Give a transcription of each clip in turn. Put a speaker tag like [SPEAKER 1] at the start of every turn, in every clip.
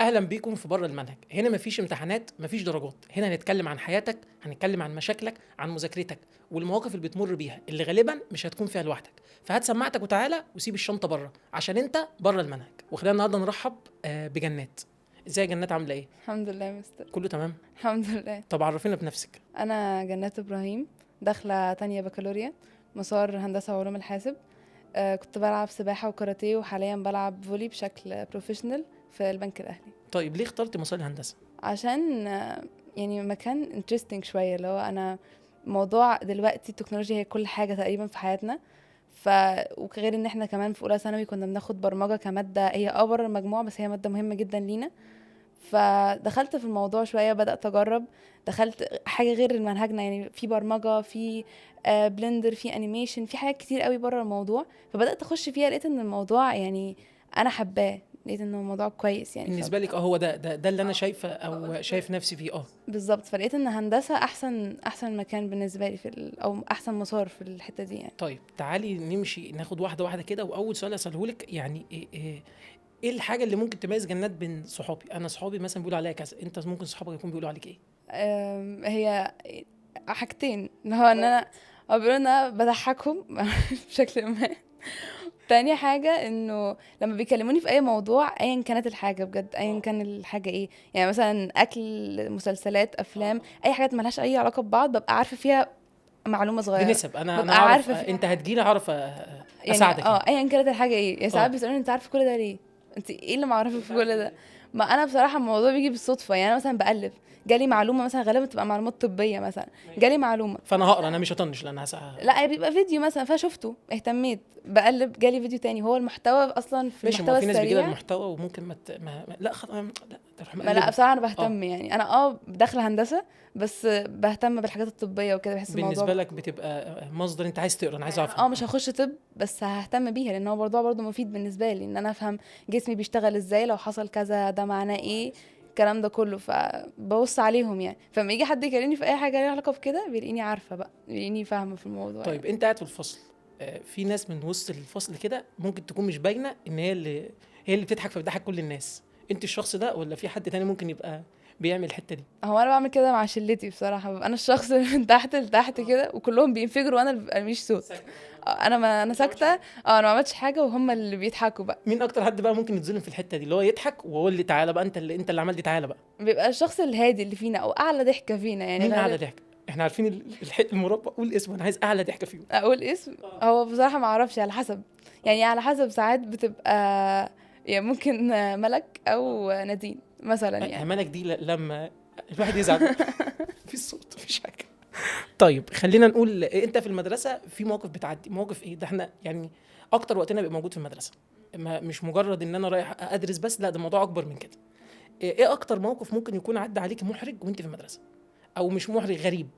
[SPEAKER 1] اهلا بيكم في بره المنهج. هنا مفيش امتحانات، مفيش درجات. هنا هنتكلم عن حياتك، هنتكلم عن مشاكلك، عن مذاكرتك والمواقف اللي بتمر بيها اللي غالبا مش هتكون فيها لوحدك. فهات سماعتك وتعالى وسيب الشنطة بره عشان انت بره المنهج. وخلينا النهارده نرحب بجنات. ازاي يا جنات، عامله ايه؟
[SPEAKER 2] الحمد لله يا مستر.
[SPEAKER 1] كله تمام؟
[SPEAKER 2] الحمد لله.
[SPEAKER 1] طب عرفينا بنفسك.
[SPEAKER 2] انا جنات ابراهيم، داخله تانية بكالوريا، مسار هندسة وعلوم الحاسب. كنت بلعب سباحة وكاراتيه، وحاليا بلعب volley بشكل professional في البنك الاهلي.
[SPEAKER 1] طيب ليه اخترتي مسار الهندسة؟
[SPEAKER 2] عشان يعني مكان interesting شويه، اللي هو انا موضوع دلوقتي التكنولوجيا هي كل حاجة تقريبا في حياتنا، وغير ان احنا كمان في اولى ثانوي كنا بناخد برمجة كماده، هي بره المجموع بس هي مادة مهمة جدا لينا. فدخلت في الموضوع شويه، بدات اجرب، دخلت حاجة غير منهجنا، يعني في برمجه، في Blender، في animation، في حاجات كتير قوي بره الموضوع، فبدات اخش فيها، لقيت ان الموضوع يعني انا حباه، لقيت ان الموضوع كويس يعني.
[SPEAKER 1] بالنسبة لك هو ده اللي انا شايفه او شايف نفسي فيه.
[SPEAKER 2] بالظبط، فلقيت ان هندسة احسن مكان بالنسبة لي في او احسن مسار في الحتة دي يعني.
[SPEAKER 1] طيب تعالي نمشي ناخد واحدة واحدة كده. واول سؤال اساله لك يعني ايه الحاجة اللي ممكن تميز جنات بين صحابي؟ انا صحابي مثلا بيقولوا عليا كذا، انت ممكن صحابك يكون بيقولوا عليك ايه؟
[SPEAKER 2] هي حاجتين، ان هو ان انا بيقولوا ان انا بضحكهم بشكل ما. تاني حاجة انه لما بيكلموني في اي موضوع ايا كانت الحاجة، بجد ايا كان الحاجة ايه، يعني مثلا اكل، مسلسلات، افلام، اي حاجات ملهاش اي علاقة ببعض، ببقى عارفة فيها معلومة صغيرة
[SPEAKER 1] بنسب. انا عارفة انت هتجيلي اعرف اساعدك
[SPEAKER 2] يعني. ايا كانت الحاجة ايه يعني. ساعات بيسألوني انت عارفة كل ده ليه؟ انت ايه اللي معرفك في كل ده؟ ما انا بصراحة الموضوع بيجي بالصدفة يعني. انا مثلا بقلب جالي معلومة مثلا، غالبا بتبقى معلومات طبية مثلا، جالي معلومة
[SPEAKER 1] فانا هقرا، انا مش هطنش لان
[SPEAKER 2] لا بيبقى فيديو مثلا فشفته اهتميت، بقلب جالي فيديو تاني، هو المحتوى اصلا في المحتوى
[SPEAKER 1] السريع. في ناس بيجي لها المحتوى وممكن ما لا لا تروح
[SPEAKER 2] ما لا بصراحة انا بهتم يعني. انا داخله هندسة بس بهتم بالحاجات الطبية وكده، بحس الموضوع
[SPEAKER 1] بالنسبة لك بتبقى مصدر انت عايز تقرا، انا عايز اعرف.
[SPEAKER 2] مش هخش طب بس ههتم بيها، لان هو برضه مفيد بالنسبة لي ان انا افهم جسمي بيشتغل ازاي، لو حصل كذا ده معناه ايه، الكلام ده كله، فببص عليهم يعني. فلما يجي حد يكلمني في اي حاجة ليها علاقة بكده بيلاقيني عارفه بقى، بيلاقيني فاهمه في الموضوع.
[SPEAKER 1] طيب يعني. انت قاعد في الفصل، في ناس من وسط الفصل كده ممكن تكون مش باينة ان هي اللي بتضحك فبتضحك كل الناس، انت الشخص ده ولا في حد تاني ممكن يبقى بيعمل الحتة دي؟
[SPEAKER 2] هو انا بعمل كده مع شلتي بصراحة، ببقى انا الشخص اللي من تحت لتحت كده وكلهم بينفجروا وانا اللي ببقى مش صوت، انا ساكته، انا ما عملتش حاجة وهم اللي بيضحكوا بقى.
[SPEAKER 1] مين اكتر حد بقى ممكن يتظلم في الحتة دي، اللي هو يضحك وهو اللي تعالى بقى انت اللي عملت دي، تعالى بقى؟
[SPEAKER 2] بيبقى الشخص الهادي اللي فينا او اعلى ضحكه فينا يعني.
[SPEAKER 1] مين اعلى ضحكه؟ احنا عارفين المربع، قول اسمه، انا عايز اعلى ضحكه فيهم.
[SPEAKER 2] اقول اسم؟ هو بصراحة ما اعرفش، على حسب يعني، على حسب. ساعات بتبقى يعني ممكن ملك او نادين مثلا يعني.
[SPEAKER 1] ملك دي لما الواحد يزعل في الصوت مفيش حاجة. طيب خلينا نقول انت في المدرسة في مواقف بتعدي، مواقف ايه ده؟ احنا يعني اكتر وقتنا بيبقى موجود في المدرسة، ما مش مجرد ان انا رايح ادرس بس، لا ده موضوع اكبر من كده. ايه اكتر موقف ممكن يكون عدى عليك محرج وانت في المدرسة، او مش محرج غريب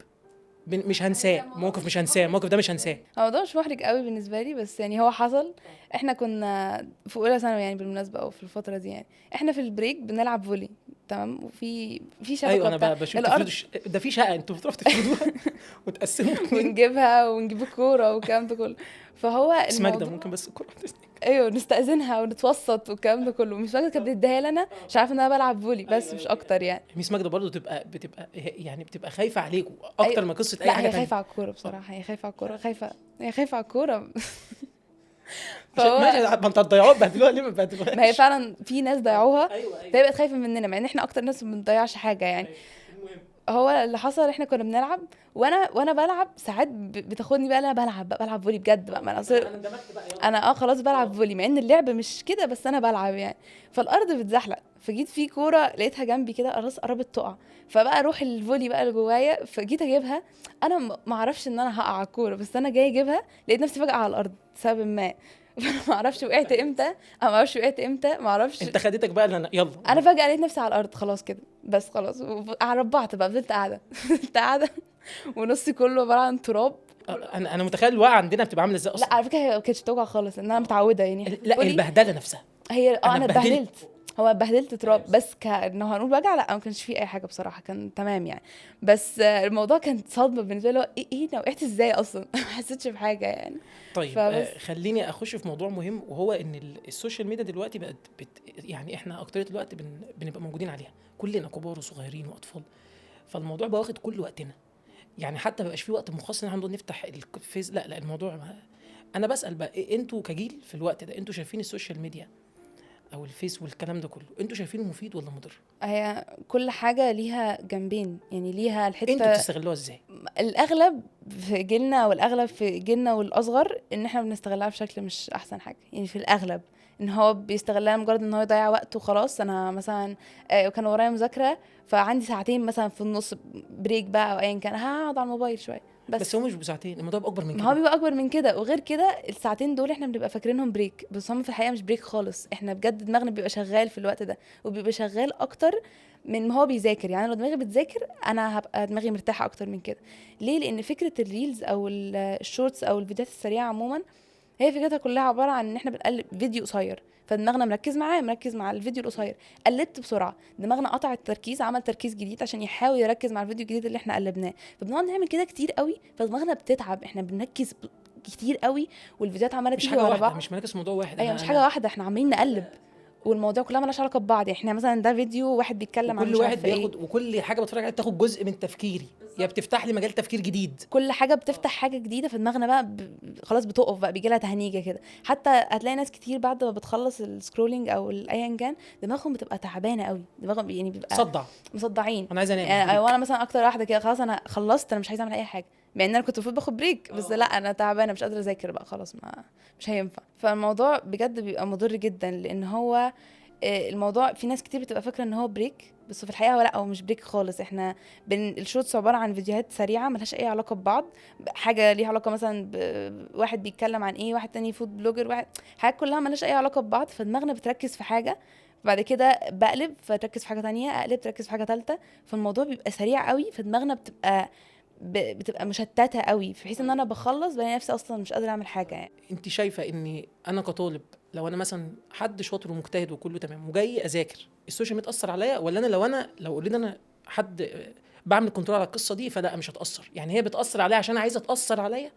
[SPEAKER 1] مش هنساه، موقف مش هنساه، الموقف ده مش هنساه؟
[SPEAKER 2] الموضوع مش محرج قوي بالنسبة لي، بس يعني هو حصل. احنا كنا في اولى ثانوي يعني بالمناسبة، او في الفترة دي يعني، احنا في ال break بنلعب volley، تمام، وفي شبكة.
[SPEAKER 1] ايوه انا بشوف ده في شقه انتوا بتروحوا تفردوها وتقسموا
[SPEAKER 2] ونجيبها ونجيب الكورة والكلام ده كله. فهو
[SPEAKER 1] الموضوع ممكن بس الكورة
[SPEAKER 2] ايوه نستأذنها ونتوسط والكلام ده كله. ميس ماجدة كانت بتديها لي انا، مش عارفه ان انا بلعب volley بس مش اكتر يعني.
[SPEAKER 1] ميس ماجدة برضو بتبقى يعني بتبقى خايفة عليكم اكتر. أيوة. ما قصة اي حاجة.
[SPEAKER 2] لا هي خايفة على الكورة بصراحة، هي خايفة على الكورة، هي خايفة على الكورة.
[SPEAKER 1] فهو ماشي، ما انت هتضيعوها، بهدلوها ليه؟ ما بهدلوهاش.
[SPEAKER 2] ما هي فعلا في ناس ضيعوها. أيوة. فهي بقت خايفة مننا، مع ان احنا اكتر ناس ما بنضيعش حاجة يعني. أيوة. هو اللي حصل احنا كنا بنلعب، وانا بلعب ساعات بتاخدني بقى، انا بلعب volley بجد بقى، ما انا خلاص بلعب volley، مع ان اللعب مش كده بس انا بلعب يعني. فالارض بتزحلق، فجيت في كورة لقيتها جنبي كده خلاص قربت تقع، فبقى روح ال volley بقى اللي جوايا، فجيت اجيبها. انا ما اعرفش ان انا هقع على الكورة، بس انا جاي اجيبها لقيت نفسي فجاة على الارض بسبب ما فانا ما اعرفش وقعت امتى، انا ما اعرفش وقعت امتى، ما اعرفش.
[SPEAKER 1] انت خدتك بقى انا يلا،
[SPEAKER 2] انا فجاة لقيت نفسي على الارض خلاص كده، بس خلاص ربعت بقى، فضلت قاعدة فضلت قاعدة ونصي كله عبارة عن تراب.
[SPEAKER 1] انا متخيل الوقعة عندنا بتبقى عامله ازاي اصلا.
[SPEAKER 2] لا على فكرة هي ما كانتش بتوجع خالص لان انا متعوده يعني.
[SPEAKER 1] لا البهدله نفسها
[SPEAKER 2] هي انا اتبهدلت. هو اتبهدلت تراب، بس كانه هنقول وجع لا ما كانش فيه اي حاجة بصراحة، كان تمام يعني. بس الموضوع كان صدمة بالنسبة لي، ايه انا وقعت ازاي اصلا؟ ما حسيتش بحاجة يعني.
[SPEAKER 1] طيب خليني اخش في موضوع مهم، وهو ان ال social media دلوقتي بقت يعني احنا اكتريه الوقت بنبقى موجودين عليها كلنا، كبار وصغيرين واطفال، فالموضوع بقى واخد كل وقتنا يعني. حتى ما بقاش في وقت مخصص ان احنا نفتح الفيس، لا الموضوع انا بسال بقى إيه انتوا كجيل في الوقت ده، انتوا شايفين ال social media او الفيس والكلام ده كله، انتوا شايفينه مفيد ولا مضر؟
[SPEAKER 2] هي كل حاجة ليها جنبين يعني، ليها الحتة
[SPEAKER 1] انتوا بتستغلوها ازاي؟
[SPEAKER 2] الاغلب في جيلنا والاغلب في جيلنا والاصغر ان احنا بنستغلها بشكل مش احسن حاجة يعني. في الاغلب ان هو بيستغلها مجرد ان هو يضيع وقته وخلاص. انا مثلا كان ورايا مذاكرة فعندي ساعتين مثلا في النص break بقى او ايا كان، هقعد على الموبايل شوية
[SPEAKER 1] بس هو مش بساعتين، الموضوع بيبقى اكبر من كده.
[SPEAKER 2] ما هو بيبقى اكبر من كده، وغير كده الساعتين دول احنا بنبقى فاكرينهم break، بس هم في الحقيقة مش break خالص. احنا بجد دماغنا بيبقى شغال في الوقت ده، وبيبقى شغال اكتر من ما هو بيذاكر يعني. لو دماغي بتذاكر انا هبقى دماغي مرتاحة اكتر من كده. ليه؟ لان فكرة ال reels او ال shorts او الفيديوهات السريعة عموما هي فكرتها كلها عبارة عن ان احنا بنقلب فيديو قصير، فدماغنا مركز معاه، مركز مع الفيديو القصير. قلبت بسرعة، دماغنا قطع التركيز، عمل تركيز جديد عشان يحاول يركز مع الفيديو الجديد اللي احنا قلبناه. فبنقعد نعمل كده كتير قوي، فدماغنا بتتعب. احنا بنركز كتير قوي، والفيديوهات عماله تيجي ورا بعض،
[SPEAKER 1] مش مركز في موضوع واحد.
[SPEAKER 2] ايوه مش حاجة واحدة، احنا عمالين نقلب والموضوع كلها مالهاش علاقة ببعض. احنا مثلا ده فيديو واحد بيتكلم عن
[SPEAKER 1] كل واحد بياخد، وكل حاجة بتفرج عليها بتاخد جزء من تفكيري، يا بتفتح لي مجال تفكير جديد،
[SPEAKER 2] كل حاجة بتفتح حاجة جديدة في دماغنا بقى. خلاص بتقف بقى، بيجي لها تهنيجه كده. حتى هتلاقي ناس كتير بعد ما بتخلص ال scrolling او ايا كان دماغهم بتبقى تعبانة قوي، دماغهم يعني بيبقى
[SPEAKER 1] صدع،
[SPEAKER 2] مصدعين.
[SPEAKER 1] انا عايزه انام
[SPEAKER 2] يعني. وانا مثلا اكتر واحدة كده، خلاص انا خلصت، انا مش عايزه اعمل اي حاجة، مع ان انا كنت المفروض باخد break، بس لا انا تعبانة مش قادرة اذاكر بقى خلاص، ما مش هينفع. فالموضوع بجد بيبقى مضر جدا، لان هو الموضوع في ناس كتير بتبقى فاكره ان هو break، بس في الحقيقة هو لا، هو مش break خالص. احنا ال shorts عبارة عن فيديوهات سريعة ملهاش اي علاقة ببعض، حاجة ليها علاقة مثلا بواحد بيتكلم عن ايه، واحد تاني food blogger، واحد، حاجات كلها ملهاش اي علاقة ببعض. فدماغنا بتركز في حاجة، بعد كده بقلب فتركز في حاجة تانية، اقلب تركز في حاجة ثالثة، فالموضوع بيبقى سريع قوي. فدماغنا بتبقى مشتتة قوي، في حيث ان انا بخلص بلاقي نفسي اصلا مش قادرة اعمل حاجة يعني.
[SPEAKER 1] انت شايفه ان انا كطالب لو انا مثلا حد شاطر ومجتهد وكله تمام وجاي اذاكر، ال social media تاثر عليا؟ ولا انا لو قلنا انا حد بعمل control على القصة دي فلا مش هتاثر يعني؟ هي بتاثر عليا عشان عايزه تاثر عليا،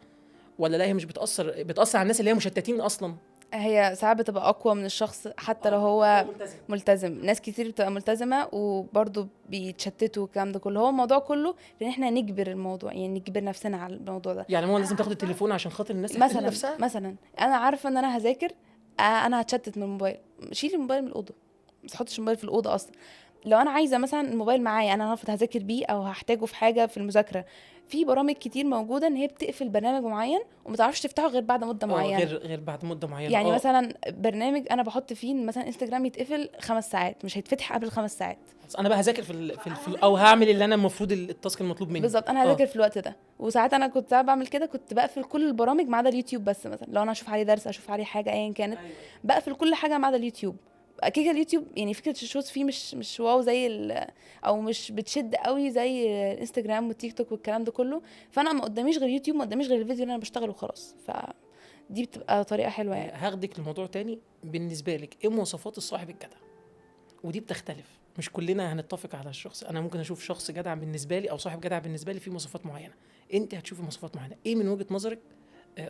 [SPEAKER 1] ولا لا هي مش بتاثر، بتاثر على الناس اللي هي مشتتين اصلا؟
[SPEAKER 2] هي ساعات بتبقى اقوى من الشخص حتى لو هو ملتزم. ناس كتير بتبقى ملتزمة وبرضه بيتشتتوا والكلام ده كله. هو الموضوع كله ان احنا نجبر الموضوع يعني، نجبر نفسنا على الموضوع ده
[SPEAKER 1] يعني. هو لازم تاخد التليفون عشان خاطر الناس
[SPEAKER 2] مثلا نفسها؟ مثلا انا عارفه ان انا هذاكر، انا هتشتت من الموبايل، شيل الموبايل من الاوضة، ما تحطش الموبايل في الاوضة اصلا. لو انا عايزه مثلا الموبايل معايا، انا هفضل هذاكر بيه او هحتاجه في حاجة في المذاكرة، في برامج كتير موجودة ان هي بتقفل برنامج معين وما تعرفش تفتحه غير بعد مده معينة،
[SPEAKER 1] غير بعد مده معينة
[SPEAKER 2] يعني. مثلا برنامج انا بحط فيه مثلا انستجرام يتقفل 5 ساعات، مش هيتفتح قبل 5 ساعات.
[SPEAKER 1] انا بقى هذاكر في او هعمل اللي انا المفروض ال task المطلوب مني
[SPEAKER 2] بالظبط، انا هذاكر في الوقت ده. وساعات انا كنت بعمل كده، كنت بقفل كل البرامج ما عدا اليوتيوب بس، مثلا لو انا اشوف عليه درس، اشوف عليه حاجة ايا كانت، أيوة. بقفل كل حاجة ما عدا اليوتيوب. كده اليوتيوب يعني فكرة ال shorts فيه مش wow زي او مش بتشد قوي زي الانستجرام والتيك توك والكلام ده كله، فانا ما قداميش غير يوتيوب، ما قداميش غير الفيديو اللي انا بشتغله وخلاص. فدي بتبقى طريقه حلوة يعني.
[SPEAKER 1] هاخدك لموضوع تاني. بالنسبة لك ايه مواصفات الصاحب الجدع؟ ودي بتختلف، مش كلنا هنتفق على الشخص. انا ممكن اشوف شخص جدع بالنسبة لي او صاحب جدع بالنسبة لي في مواصفات معينة، انت هتشوفي مواصفات معينة. ايه من وجهه نظرك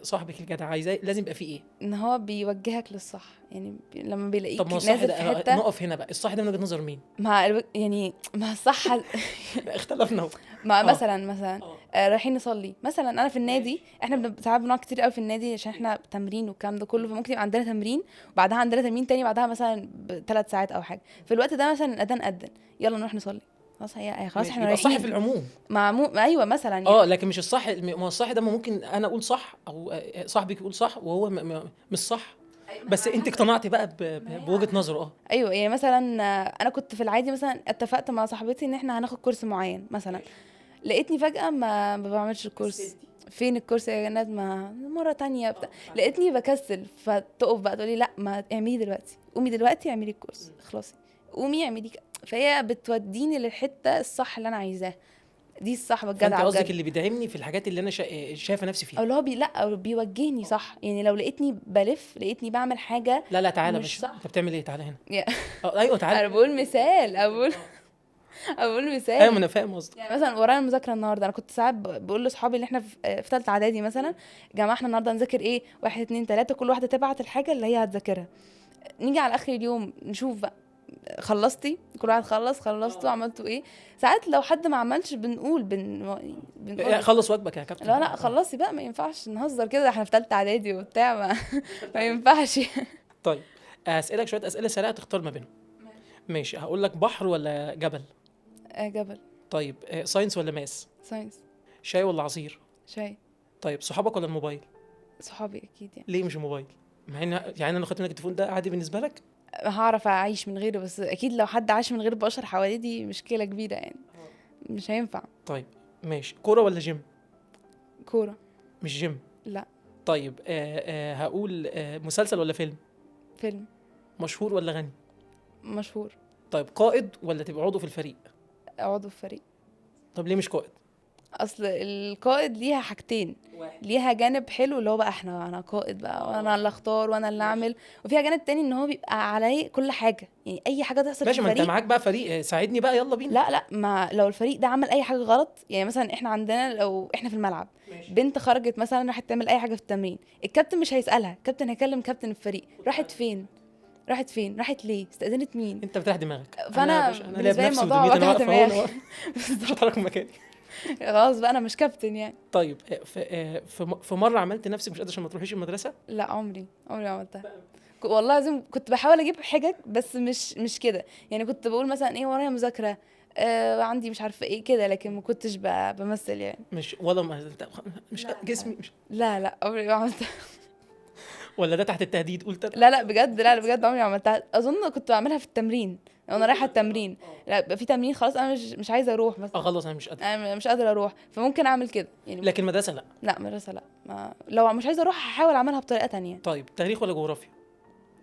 [SPEAKER 1] صاحبك الجدع عايزاه لازم يبقى فيه ايه؟
[SPEAKER 2] ان هو بيوجهك للصح يعني، لما بيلاقيك نازل في حتة.
[SPEAKER 1] نقف هنا بقى، الصح ده من وجهه نظر مين؟
[SPEAKER 2] مع يعني مع الصح
[SPEAKER 1] اختلفنا.
[SPEAKER 2] مع مثلا رايحين نصلي مثلا، انا في النادي، احنا ساعات بنقعد كتير قوي في النادي عشان احنا تمرين والكلام ده كله، فممكن يبقى عندنا تمرين وبعدها عندنا تمرين تاني بعدها مثلا ب3 ساعات او حاجة. في الوقت ده مثلا الاذان اذن، يلا نروح نصلي، خلاص هي خلاص احنا رايحين.
[SPEAKER 1] صح في العموم
[SPEAKER 2] مع ايوه مثلا يعني.
[SPEAKER 1] لكن مش الصح. ما هو الصح ده ممكن انا اقول صح او صاحبك يقول صح وهو مش صح، بس انت اقتنعتي بقى بوجهه نظره.
[SPEAKER 2] ايوه يعني مثلا انا كنت في العادي مثلا اتفقت مع صاحبتي ان احنا هناخد كورس معين مثلا، لقيتني فجاة ما بعملش الكورس. فين الكورس يا جنات؟ ما مرة تانية لقيتني بكسل، فتقف بقى تقولي لا ما اعملي دلوقتي، قومي دلوقتي اعملي الكورس، خلاصي قومي اعملي. فهي بتوديني للحتة الصح اللي انا عايزاها. دي الصاحبة
[SPEAKER 1] فانت
[SPEAKER 2] الجدعه
[SPEAKER 1] قصدك
[SPEAKER 2] بجد.
[SPEAKER 1] اللي بيدعمني في الحاجات اللي انا شايفه نفسي
[SPEAKER 2] او
[SPEAKER 1] فيها.
[SPEAKER 2] اللي هو لا، او بيوجهني صح، يعني لو لقيتني بلف، لقيتني بعمل حاجة
[SPEAKER 1] لا لا تعالى يا
[SPEAKER 2] مش
[SPEAKER 1] باشا،
[SPEAKER 2] صح.
[SPEAKER 1] انت بتعمل ايه؟ تعالى هنا.
[SPEAKER 2] يا-
[SPEAKER 1] ايوه تعالى.
[SPEAKER 2] انا بقول مثال، اقول مثال.
[SPEAKER 1] ايوه ما انا فاهم قصدك.
[SPEAKER 2] يعني مثلا ورايا المذاكرة النهارده، انا كنت ساعات بقول لاصحابي اللي احنا في ثالثة اعدادي مثلا، جماعة احنا النهارده هنذاكر ايه، 1 2 3، كل واحدة تبعت الحاجة اللي هي هتذاكرها. نيجي على اخر اليوم نشوف بقى خلصتي، كل واحد خلص، خلصتوا، عملتوا ايه. ساعات لو حد ما عملش بنقول بنقول
[SPEAKER 1] خلص واجبك يا كابتن.
[SPEAKER 2] لا لا خلصي بقى، ما ينفعش نهزر كده، احنا في ثالثة اعدادي وبتاع، ما ينفعش.
[SPEAKER 1] طيب هسألك شوية اسئلة سريعة تختار ما بينهم. ماشي. هقول لك بحر ولا جبل؟
[SPEAKER 2] جبل.
[SPEAKER 1] طيب science ولا math؟
[SPEAKER 2] science.
[SPEAKER 1] شاي ولا عصير؟
[SPEAKER 2] شاي.
[SPEAKER 1] طيب صحابك ولا الموبايل؟
[SPEAKER 2] صحابي اكيد يعني.
[SPEAKER 1] ليه مش الموبايل؟ مع ان يعني انا لو خدت منك التليفون ده عادي بالنسبة لك؟
[SPEAKER 2] هعرف اعيش من غيره، بس اكيد لو حد عاش من غير بشر حواليه دي مشكلة كبيرة يعني، مش هينفع.
[SPEAKER 1] طيب ماشي. كورة ولا جيم؟
[SPEAKER 2] كورة.
[SPEAKER 1] مش جيم؟
[SPEAKER 2] لا.
[SPEAKER 1] طيب هقول مسلسل ولا فيلم؟
[SPEAKER 2] فيلم.
[SPEAKER 1] مشهور ولا غني؟
[SPEAKER 2] مشهور.
[SPEAKER 1] طيب قائد ولا تبقى عضو في الفريق؟
[SPEAKER 2] عضو في الفريق.
[SPEAKER 1] طب ليه مش قائد؟
[SPEAKER 2] اصل القائد ليها حاجتين، ليها جانب حلو اللي هو بقى انا قائد بقى وانا اللي اختار وانا اللي اعمل، وفيها جانب تاني ان هو بيبقى عليه كل حاجة، يعني اي حاجة تحصل في
[SPEAKER 1] ماشي، ما
[SPEAKER 2] الفريق.
[SPEAKER 1] انت معاك بقى فريق، ساعدني بقى يلا بينا.
[SPEAKER 2] لا لا، ما لو الفريق ده عمل اي حاجة غلط، يعني مثلا احنا عندنا لو احنا في الملعب ماشي. بنت خرجت مثلا راحت تعمل اي حاجة في التمرين، الكابتن مش هيسالها، الكابتن هيكلم كابتن الفريق، راحت فين، راحت فين، راحت ليه، استأذنت مين.
[SPEAKER 1] انت بتريح دماغك.
[SPEAKER 2] فانا بالنسبة لي الموضوع وجع دماغ.
[SPEAKER 1] مش هتحرك من مكاني
[SPEAKER 2] خلاص بقى انا مش كابتن يعني.
[SPEAKER 1] طيب في مرة عملت نفسك مش قادرة عشان ما تروحيش المدرسة؟
[SPEAKER 2] لا عمري ما عملتها والله العظيم. كنت بحاول اجيب حجج بس مش كده يعني، كنت بقول مثلا ايه ورايا مذاكرة، عندي مش عارفه ايه كده، لكن ما كنتش بمثل يعني.
[SPEAKER 1] مش ولا ما مش جسمي مش
[SPEAKER 2] لا لا عمري ما عملتها.
[SPEAKER 1] ولا ده تحت التهديد قلت؟
[SPEAKER 2] لا لا بجد، لا بجد عمري ما عملتها. اظن كنت بعملها في التمرين وانا رايحة التمرين، لا بقى في تمرين خلاص انا مش عايزه اروح مثلا،
[SPEAKER 1] خلاص انا مش قادرة،
[SPEAKER 2] انا مش قادرة اروح، فممكن اعمل كده يعني.
[SPEAKER 1] لكن مدرسه لا.
[SPEAKER 2] لا مدرسه لا، ما لو مش عايزه اروح هحاول اعملها بطريقة تانية.
[SPEAKER 1] طيب تاريخ ولا جغرافيا؟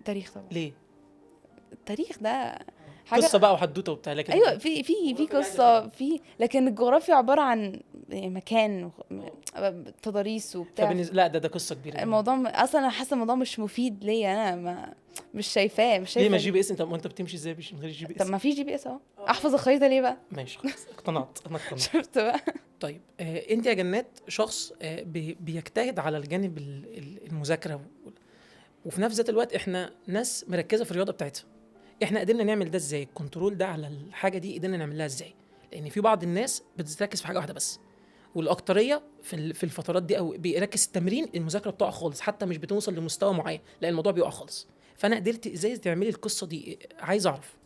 [SPEAKER 2] تاريخ طبعا.
[SPEAKER 1] ليه؟
[SPEAKER 2] التاريخ ده حاجة
[SPEAKER 1] قصة بقى وحدوته وبتاع، لكن
[SPEAKER 2] ايوه في قصة في، لكن الجغرافيا عبارة عن مكان تضاريس وبتاع.
[SPEAKER 1] لا ده قصة كبيرة
[SPEAKER 2] الموضوع. اصلا انا حاسه الموضوع مش مفيد ليا، انا ما مش شايفاه، مش شايفه.
[SPEAKER 1] ليه ما GPS؟ انت وانت بتمشي ازاي من غير ال GPS؟
[SPEAKER 2] طب ما في GPS اهو، احفظ الخريطة ليه بقى؟
[SPEAKER 1] ماشي خلاص اقتنعت، انا اقتنعت.
[SPEAKER 2] شفت بقى.
[SPEAKER 1] طيب انت يا جنات شخص بيجتهد على الجانب المذاكرة، وفي نفس ذات الوقت احنا ناس مركزه في الرياضة بتاعتها. احنا قدرنا نعمل ده ازاي؟ ال control ده على الحاجة دي قدرنا نعملها ازاي؟ لان في بعض الناس بتركز في حاجة واحدة بس، والاكتريه في الفترات دي او بيركز التمرين، المذاكرة بتقع خالص، حتى مش بتوصل لمستوى معين، لان الموضوع بيقع خالص. فانا قدرت ازاي تعملي القصة دي؟ عايز اعرف.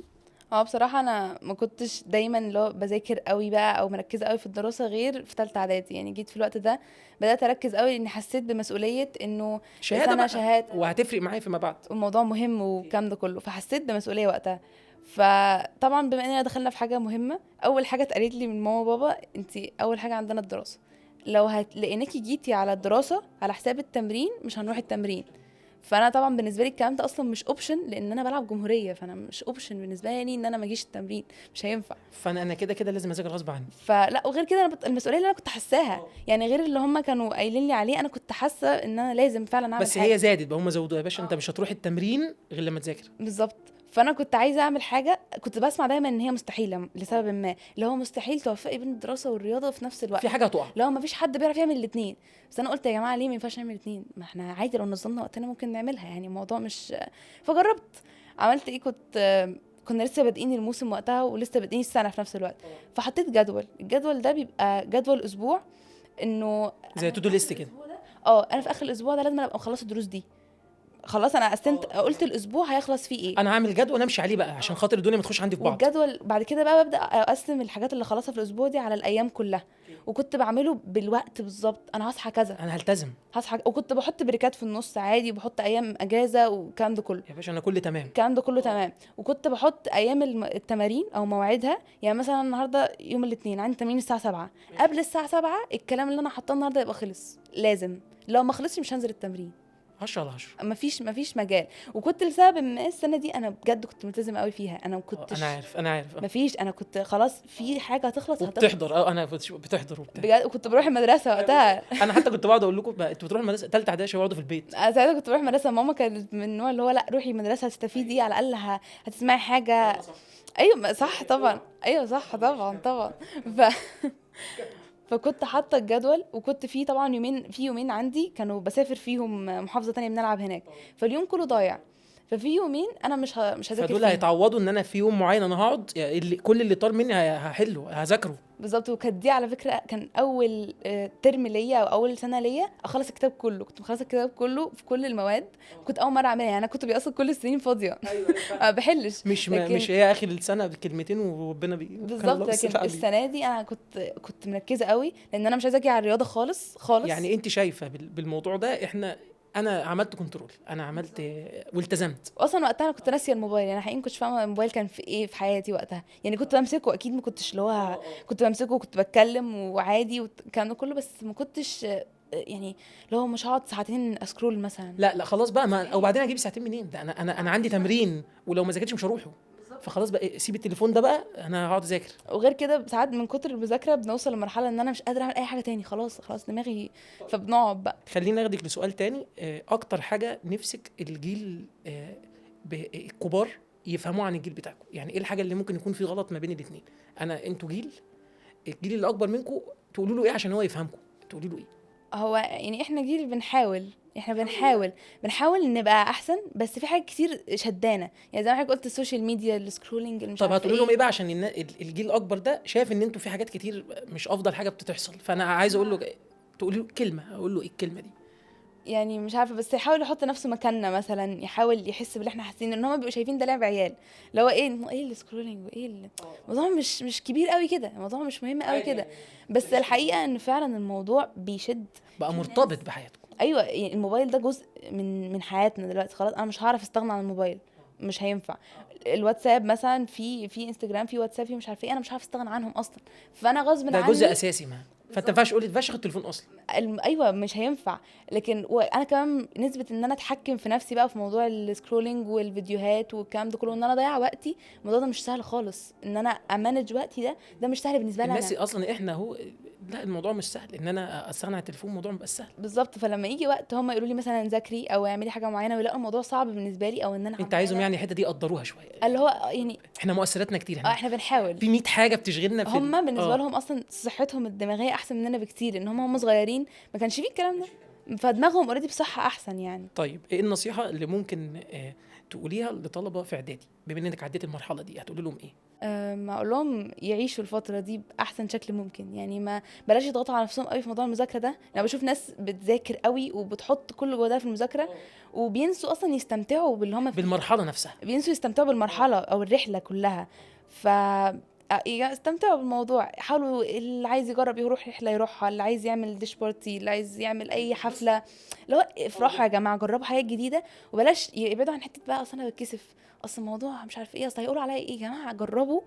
[SPEAKER 2] بصراحة انا ما كنتش دايما لو بذاكر قوي بقى او مركزه قوي في الدراسة غير في ثالثة اعدادي يعني. جيت في الوقت ده بدات اركز قوي لاني حسيت بمسؤولية انه
[SPEAKER 1] شهادة بقى، شهادة وهتفرق معايا فيما بعد،
[SPEAKER 2] الموضوع مهم والكلام ده كله، فحسيت بمسؤولية وقتها. فطبعا بما اننا دخلنا في حاجة مهمة، اول حاجة اتقالت لي من ماما وبابا، انت اول حاجة عندنا الدراسة، لو لقيناكي جيتي على الدراسة على حساب التمرين مش هنروح التمرين. فانا طبعا بالنسبة لي الكلام ده اصلا مش option، لان انا بلعب جمهورية، فانا مش option بالنسبة لي ان انا ما اجيش التمرين، مش هينفع.
[SPEAKER 1] فانا كده كده لازم اذاكر غصب عني.
[SPEAKER 2] فلا، وغير كده انا المسؤولية اللي انا كنت حاساها يعني، غير اللي هم كانوا قايلين لي عليه، انا كنت حاسه ان انا لازم فعلا اعمل
[SPEAKER 1] بس
[SPEAKER 2] حاجة.
[SPEAKER 1] هي زادت بقى، هم زودوا يا باشا، انت مش هتروح التمرين غير لما تذاكر.
[SPEAKER 2] بالظبط. فانا كنت عايزه اعمل حاجة، كنت بسمع دايما ان هي مستحيلة لسبب ما، اللي هو مستحيل توفقي بين الدراسة والرياضة في نفس الوقت،
[SPEAKER 1] في حاجة هتقع،
[SPEAKER 2] لو ما فيش حد بيعرف يعمل الاثنين. بس انا قلت يا جماعة ليه ما ينفعش نعمل الاثنين؟ ما احنا عادي لو نظمنا وقتنا ممكن نعملها يعني، الموضوع مش. فجربت، عملت ايه، كنا لسه بادئين الموسم وقتها ولسه بادئين السنة في نفس الوقت، فحطيت جدول. الجدول ده بيبقى جدول اسبوع، انه
[SPEAKER 1] زي to do list كده.
[SPEAKER 2] انا في اخر الاسبوع ده لازم ابقى مخلصة الدروس دي، خلاص انا قسمت، قلت الاسبوع هيخلص فيه ايه،
[SPEAKER 1] انا هعمل جدول امشي عليه بقى عشان خاطر الدنيا ما تخش عندي في بعض.
[SPEAKER 2] والجدول بعد كده بقى ببدا اقسم الحاجات اللي خلصها في الاسبوع دي على الايام كلها، وكنت بعمله بالوقت بالظبط. انا هصحى كذا،
[SPEAKER 1] انا هلتزم،
[SPEAKER 2] هصحى، وكنت بحط بريكات في النص عادي، وبحط ايام اجازه والكلام ده كله
[SPEAKER 1] يا باشا، انا كله تمام،
[SPEAKER 2] الكلام ده كله تمام. وكنت بحط ايام التمارين او مواعيدها، يعني مثلا النهارده يوم الاثنين عندي تمرين الساعة 7، قبل الساعة 7 الكلام اللي انا حاطاه النهارده يبقى خلص، لازم، لو ما خلصش مش هنزل التمرين.
[SPEAKER 1] 10 على 10.
[SPEAKER 2] مفيش مجال. وكنت لسبب ما السنة دي انا بجد كنت ملتزمة قوي فيها، انا ما كنتش،
[SPEAKER 1] انا عارف
[SPEAKER 2] مفيش، انا كنت خلاص في حاجة هتخلص
[SPEAKER 1] وبتحضر. انا بتحضر وبتاع
[SPEAKER 2] بجد، وكنت بروح المدرسة وقتها.
[SPEAKER 1] انا حتى كنت بقعد اقول لكم انتوا بتروحوا المدرسة ثالثة اعدادي يقعدوا في البيت.
[SPEAKER 2] انا ساعتها كنت بروح المدرسة، ماما كانت من النوع اللي هو لا روحي المدرسة هتستفيدي، على الاقل هتسمعي حاجة. ايوه صح طبعا، ايوه صح طبعا طبعا. فكنت حاطه الجدول، وكنت فيه طبعا يومين عندي كانوا بسافر فيهم محافظة تانية بنلعب هناك، فاليوم كله ضايع. ففي يومين انا مش هذاكر،
[SPEAKER 1] فدول هيتعوضوا ان انا في يوم معين انا هقعد اللي كل اللي طار مني هحله هذاكره
[SPEAKER 2] بالظبط. وكانت دي على فكرة كان اول ترم ليا او اول سنة ليا اخلص الكتاب كله، كنت مخلصة الكتاب كله في كل المواد، كنت اول مرة اعملها يعني. انا كنت اصلا كل السنين فاضية، ايوه ما بحلش،
[SPEAKER 1] مش هي اخر السنة بكلمتين وربنا
[SPEAKER 2] بالظبط. لكن السنة دي انا كنت مركزه قوي، لان انا مش عايزه اجي على الرياضة خالص خالص.
[SPEAKER 1] يعني انت شايفه بالموضوع ده انا عملت control، انا عملت والتزمت.
[SPEAKER 2] اصلا وقتها انا كنت ناسيه الموبايل، يعني حقيقي ما كنتش فاهمه الموبايل كان في ايه في حياتي وقتها، يعني كنت بمسكه اكيد، ما كنتش اللي هو كنت بمسكه وكنت بتكلم وعادي والكلام ده كله، بس ما كنتش يعني اللي هو مش هقعد ساعتين ا scroll مثلا،
[SPEAKER 1] لا خلاص بقى. ما او بعدين اجيب ساعتين منين؟ ده انا عندي تمرين، ولو ما ذاكرتش مش هروحه، فخلاص بقى سيب التليفون ده بقى، انا هقعد اذاكر.
[SPEAKER 2] وغير كده ساعات من كتر المذاكرة بنوصل لمرحلة ان انا مش قادرة اعمل اي حاجة تاني، خلاص دماغي، فبنقعد بقى.
[SPEAKER 1] خليني اخدك لسؤال تاني. اكتر حاجة نفسك الجيل الكبار يفهموها عن الجيل بتاعكم، يعني ايه الحاجة اللي ممكن يكون في غلط ما بين الاثنين؟ انتوا جيل، الجيل اللي اكبر منكم تقولوا له ايه عشان هو يفهمكم؟ تقولوا له ايه؟
[SPEAKER 2] هو يعني احنا جيل بنحاول، احنا بنحاول نبقى احسن، بس في حاجات كتير شدانه، يعني زي ما حضرتك قلت ال social media، ال scrolling، المش
[SPEAKER 1] طب هتقول لهم ايه بقى عشان الجيل الاكبر ده شايف ان انتوا في حاجات كتير مش افضل حاجة بتحصل، فانا عايز اقول له، تقول له كلمة، اقول له ايه الكلمة دي؟
[SPEAKER 2] يعني مش عارفه، بس يحاول يحط نفسه مكاننا مثلا، يحاول يحس باللي احنا حاسين، ان هم بيبقوا شايفين ده لعب عيال، اللي هو ايه ال scrolling وايه الموضوع، مش كبير قوي كده، الموضوع مش مهم قوي كده، بس الحقيقة ان فعلا الموضوع بيشد
[SPEAKER 1] بقى، مرتبط بحياتكم.
[SPEAKER 2] ايوه يعني الموبايل ده جزء من حياتنا دلوقتي، خلاص انا مش هعرف استغنى عن الموبايل، مش هينفع. الواتساب مثلا، في انستجرام، في واتساب، في مش عارفه ايه، انا مش هعرف استغنى عنهم اصلا، فانا غصب عني
[SPEAKER 1] ده جزء اساسي. ما فانت ما ينفعش تقولي ما ينفعش اخد التليفون اصلا.
[SPEAKER 2] ايوه مش هينفع. لكن وانا كمان نسبه ان انا اتحكم في نفسي بقى في موضوع ال scrolling والفيديوهات والكلام ده كله، ان انا اضيع وقتي، الموضوع ده مش سهل خالص، ان انا ا manage وقتي ده مش سهل بالنسبة لي.
[SPEAKER 1] الناس اصلا احنا هو لا الموضوع مش سهل ان انا استغنى عن التليفون، الموضوع مش سهل
[SPEAKER 2] بالظبط. فلما يجي وقت هم يقولوا لي مثلا ذاكري او اعملي حاجة معينة، ويلاقوا الموضوع صعب بالنسبة لي، او ان انا
[SPEAKER 1] انت عايزهم يعني الحتة دي يقدروها شوية،
[SPEAKER 2] اللي هو يعني
[SPEAKER 1] احنا مؤثراتنا كتير،
[SPEAKER 2] احنا بنحاول
[SPEAKER 1] في 100 حاجة بتشغلنا في
[SPEAKER 2] هم بالنسبة لهم اصلا صحتهم الدماغية احسن مننا بكتير، ان هم صغيرين ما كانش فيه الكلام ده، فدماغهم already بصحة احسن يعني.
[SPEAKER 1] طيب ايه النصيحة اللي ممكن تقوليها لطلبه في اعدادي، بما انك عديت المرحلة دي، هتقولي لهم ايه؟
[SPEAKER 2] ما اقول لهم يعيشوا الفترة دي باحسن شكل ممكن، يعني ما بلاش يضغطوا على نفسهم قوي في موضوع المذاكرة ده. انا بشوف ناس بتذاكر قوي وبتحط كل جهدها في المذاكرة، وبينسوا اصلا يستمتعوا باللي هم
[SPEAKER 1] بالمرحلة نفسها،
[SPEAKER 2] بينسوا يستمتعوا بالمرحلة او الرحلة كلها. ف استمتعوا بالموضوع، حاولوا اللي عايز يجرب يروح رحله يروحها، اللي عايز يعمل dish party، اللي عايز يعمل اي حفلة، اللي هو افرحوا يا جماعة، جربوا حاجات جديدة، وبلاش يبعدوا عن حتة بقى اصل انا بتكسف، اصل الموضوع مش عارف ايه، اصل هيقولوا عليا ايه. يا جماعة جربوا،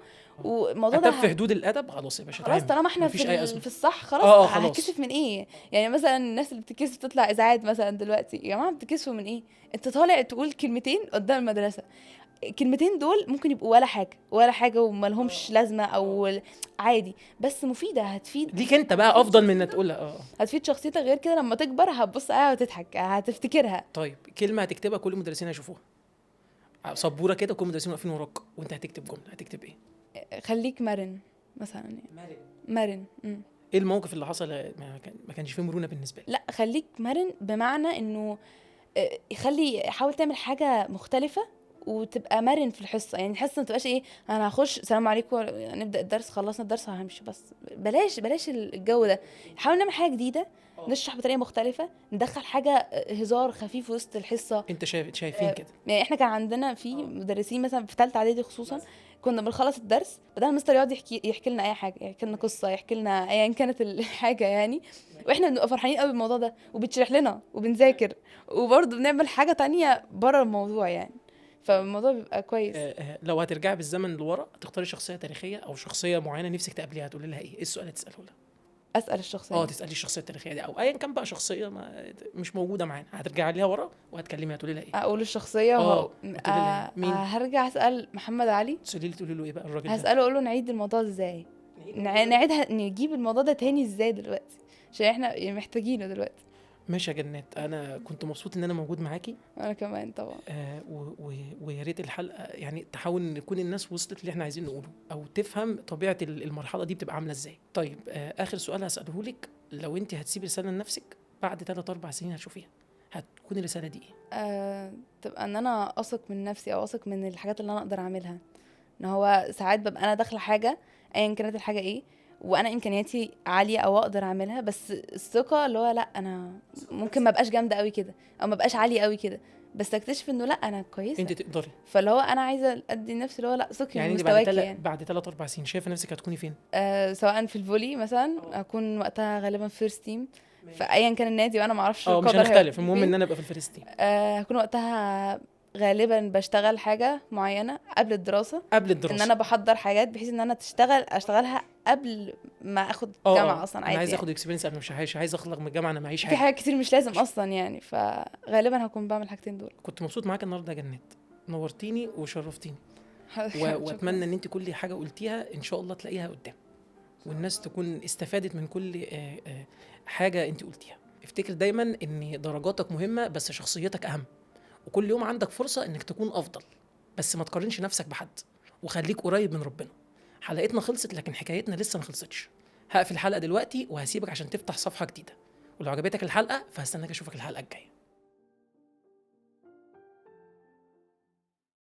[SPEAKER 2] والموضوع ده
[SPEAKER 1] في حدود الادب خلاص يا باشا،
[SPEAKER 2] خلاص طالما احنا في الصح خلاص هتكسف من ايه؟ يعني مثلا الناس اللي بتتكسف تطلع اذاعات مثلا دلوقتي، يا جماعة بتتكسفوا من ايه؟ انت طالع تقول كلمتين قدام المدرسة، الكلمتين دول ممكن يبقوا ولا حاجة وما لهمش لازمه او عادي، بس مفيدة، هتفيد
[SPEAKER 1] ليك انت بقى افضل من ان تقولها.
[SPEAKER 2] هتفيد شخصيتك. غير كده لما تكبر هتبص عليها وتضحك، هتفتكرها.
[SPEAKER 1] طيب كلمة هتكتبها كل المدرسين هيشوفوها، سبورة كده كل المدرسين واقفين وراك وانت هتكتب جملة، هتكتب ايه؟
[SPEAKER 2] خليك مرن مثلا، يعني مرن.
[SPEAKER 1] ايه الموقف اللي حصل ما كانش فيه مرونة بالنسبة لك؟
[SPEAKER 2] لا خليك مرن بمعنى انه حاول تعمل حاجة مختلفة وتبقى مرن في الحصة. يعني الحصة ما تبقاش ايه، انا هخش سلام عليكم نبدا الدرس، خلصنا الدرس همشي، بس بلاش الجو ده. حاول نعمل حاجة جديدة، نشرح بطريقة مختلفة، ندخل حاجة هزار خفيف وسط الحصة.
[SPEAKER 1] انت شايفين كده؟
[SPEAKER 2] يعني احنا كان عندنا في مدرسين مثلا في ثالثة اعدادي خصوصا، كنا بنخلص الدرس بدل المستر يقعد يحكي لنا اي حاجة، يحكي لنا قصة، يحكي لنا ايا كانت الحاجة يعني، واحنا بنبقى فرحانين قوي بالموضوع ده، وبتشرح لنا وبنذاكر، وبرضه بنعمل حاجة تانية بره الموضوع يعني، فالموضوع بيبقى كويس.
[SPEAKER 1] لو هترجعي بالزمن لورا تختاري شخصية تاريخية او شخصية معينة نفسك تقابليها، هتقولي لها ايه؟ ايه السؤال اللي تساله لها؟
[SPEAKER 2] اسال الشخصية.
[SPEAKER 1] تسالي الشخصية التاريخية دي او ايا كان بقى، شخصية ما مش موجودة معانا، هترجعي ليها ورا وهتكلميها تقولي لها ايه؟
[SPEAKER 2] اقول الشخصية
[SPEAKER 1] هتقولي لها مين؟
[SPEAKER 2] هرجع اسال محمد علي.
[SPEAKER 1] تسالي له تقولي له ايه بقى الراجل ده؟
[SPEAKER 2] هساله اقول له نعيد الموضوع ده ازاي، نعيدها، نجيب الموضوع ده تاني ازاي دلوقتي، عشان احنا محتاجينه دلوقتي.
[SPEAKER 1] ماشي يا جنات، انا كنت مبسوط ان انا موجود معاكي.
[SPEAKER 2] انا كمان طبعا.
[SPEAKER 1] ويا ريت الحلقة يعني تحاول ان يكون الناس وصلت اللي احنا عايزين نقوله، او تفهم طبيعة المرحلة دي بتبقى عامله ازاي. طيب اخر سؤال هساله لك، لو انت هتسيبي رسالة لنفسك بعد 3-4 سنين هتشوفيها، هتكون الرسالة دي ايه؟
[SPEAKER 2] تبقى ان انا اثق من نفسي، او اثق من الحاجات اللي انا اقدر اعملها. ان هو ساعات ببقى انا داخله حاجة ايا كانت الحاجة ايه، وانا امكانياتي عالية او اقدر اعملها، بس الثقة اللي هو لا انا ممكن ما ابقاش جامدة قوي كده، او ما ابقاش عالية قوي كده، بس اكتشف انه لا انا كويسة،
[SPEAKER 1] انت تقدري.
[SPEAKER 2] فاللي هو انا عايزه ادي نفسي اللي هو لا ثقي
[SPEAKER 1] يعني
[SPEAKER 2] من مستواكي.
[SPEAKER 1] يعني بعد 3-4 سنين شايفه نفسك هتكوني فين؟
[SPEAKER 2] سواء في ال volley مثلا اكون وقتها غالبا first team فايا كان النادي، وانا ما اعرفش
[SPEAKER 1] مش هنختلف، المهم ان انا ابقى في ال first team.
[SPEAKER 2] هكون وقتها غالبا بشتغل حاجة معينة قبل الدراسة، ان انا بحضر حاجات بحيث ان انا اشتغلها قبل ما اخد جامعه اصلا. عادي
[SPEAKER 1] انا عايز اخد experience قبل، مش عايز اخلق من الجامعة، انا معيش حاجة
[SPEAKER 2] في حاجات كتير مش لازم اصلا يعني، فغالبا هكون بعمل الحاجتين دول.
[SPEAKER 1] كنت مبسوط معاك النهارده يا جنات، نورتيني وشرفتيني. واتمنى ان انت كل حاجة قلتيها ان شاء الله تلاقيها قدام، والناس تكون استفادت من كل حاجة انت قلتيها. افتكر دايما ان درجاتك مهمة بس شخصيتك اهم، وكل يوم عندك فرصة انك تكون افضل، بس ما تقارنش نفسك بحد، وخليك قريب من ربنا. حلقتنا خلصت لكن حكايتنا لسه ما خلصتش. هقفل الحلقة دلوقتي وهسيبك عشان تفتح صفحة جديدة، ولو عجبتك الحلقة فهستناك اشوفك الحلقة الجاية.